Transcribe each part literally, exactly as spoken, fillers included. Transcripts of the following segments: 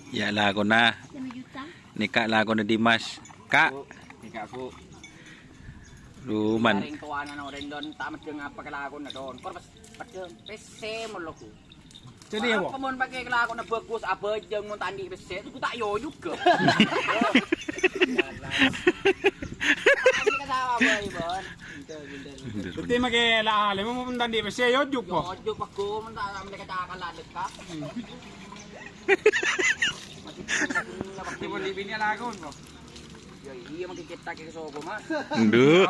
Ya, lakona. Nèka lakona Dimas. Kak. Bu, nèka, Bu. Duh, man. Orèng towana orèng don ta' meddheng apa kalakona don. Kor pas meddheng pèssè mollo, Bu. Jadi ya, Bu? Apa mon pakai kalakona bagus, abhâjâng, mon ta' andi' pèssè, itu ta' yo juga. Ini ka sawah, Bu, ya, Bon. Berarti make la ale, mon ta' andi' pèssè, yo juk, Bu? Yo juk, Pak, mon ta' mereka cakal lah, dekat. Di bini lakon, kok. Ya iya, makin kita ke soko, Mas. Ndu.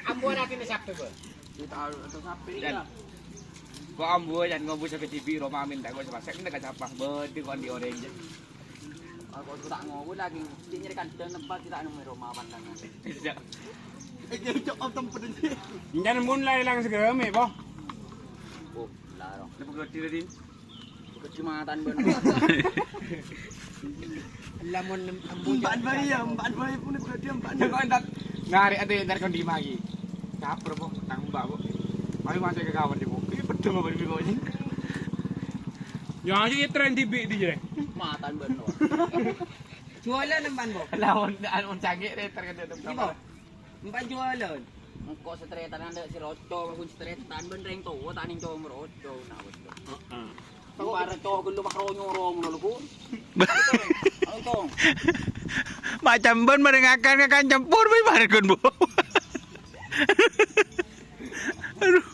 Ambo lagi nih, Sabtu, Bos. Kita atau sampai ya. Kok ambo yang ngombo sakit tibi, Roma minta kok sepasak, ini kacapa. Bodi kok di orange. Aku tak ngobo lagi. Di nyeri kandang tempat kita nemu Roma pandangan. Iya. Eh, jadi cok otom pedenya. Jangan mun lai lang segeme, Bo. Oh, larang. Ini pegodi tadi. Kecamatan Bandung. Lamun em-, embu Mbak Bayi ya, Mbak Bayi pun berarti Mbak. Kok entar nari ate entar kondi magi. Caper, Bu, tang Mbak, Bu. Ayo masuk ke kamar, Bu. Ini pedeng apa di kok ini? Ya, aja tren tibi di jere. Matan Bandung. Jualan empan, Bu. Lawan anu cangkir, eh, terkena Ini, Bu. Empan jualan. Engko' setretan anda si Roco, aku setretan ben reng towa tani cowok Roco, nak Roco. Heeh. Tau para cowok gelo mak ronyo romo lho, Bu. Ayo, Cong. Macam ben mari ngakan, ngakan campur, bai, mari kon, Bu. Aduh.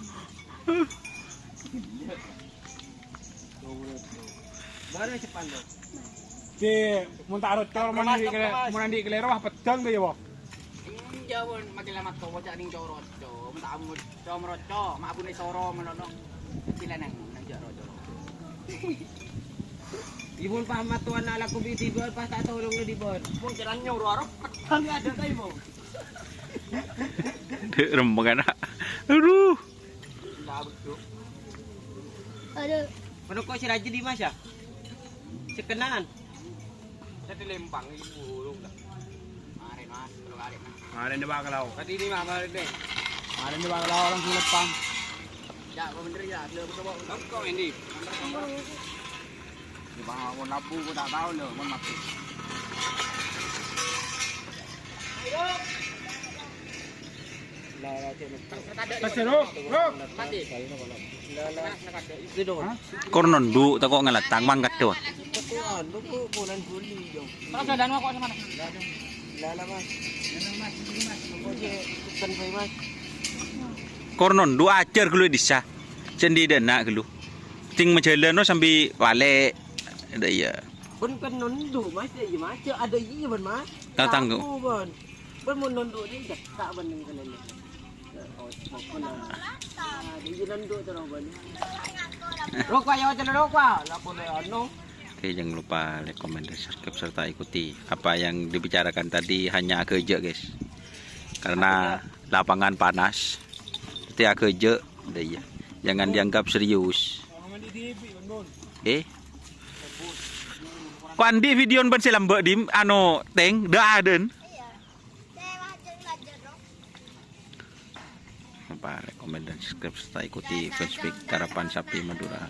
Baru cepat, Bu. Di, mun ta' Roco, mun andi' kele-, mun andi' kelero, wah, pedang tuh ya, Bu. Iya, pon, makin lama tuh, bocah ning coro, coro. Minta ampun, coro, coro. Mak abune soro, menono. Kecil nang, nang coro, coro. Ibu paham tuan ala kubi tiba, pas tak tolong di bawah. Pun jalan nyoro, arep pedang ada tadi, Bu. Dek rembang anak. Aduh. Enggak betul. Aduh. Menurut kau si Raja di Mas ya? Sekenaan. Jadi lempang ibu urung dah. Mari, Mas, kalau kali, Mas. Mari, nih, Pak, kalau. Tadi ini, Mas, mari, nih. Mari, nih, Pak, kalau langsung lempang. Ya, kok bener ya, belum coba. Kok ini? Di bawah mau nabu, gua tak tahu loh, mau mati. Tes, Rok, Rok. Mati. Hah? Kor nondhu', tako' ngalatang, mangkat, do. Kor nondhu', ajar ghâllu è dhisa. Sendi dana ghâllu. Ting majhâlân, no, sambi palè'. Ada iya. Pon kan nondhu', Mas, ya, iya, Mas. Ada iya, Bân, Mas. Tatanggo. Tahu, Bân. Bân mon nondhu' ni, tak bân ni kene ni. Oh, pokokna. Ah, di nondhu' terus, Bân. Roko, ayo, jalan roko. Lah, pon anu. Oke, jangan lupa like, comment, dan subscribe, serta ikuti apa yang dibicarakan tadi hanya aghâjâ', guys. Karena lapangan panas. Jadi aghâjâ', udah iya. Jangan dianggap serius. Eh? Ko' andi' video bân sè lambâ', Dim? Ano, Teng? Dâ' adân. Lupa like, comment, dan subscribe, serta ikuti fanspage Karapan Sapi Madura.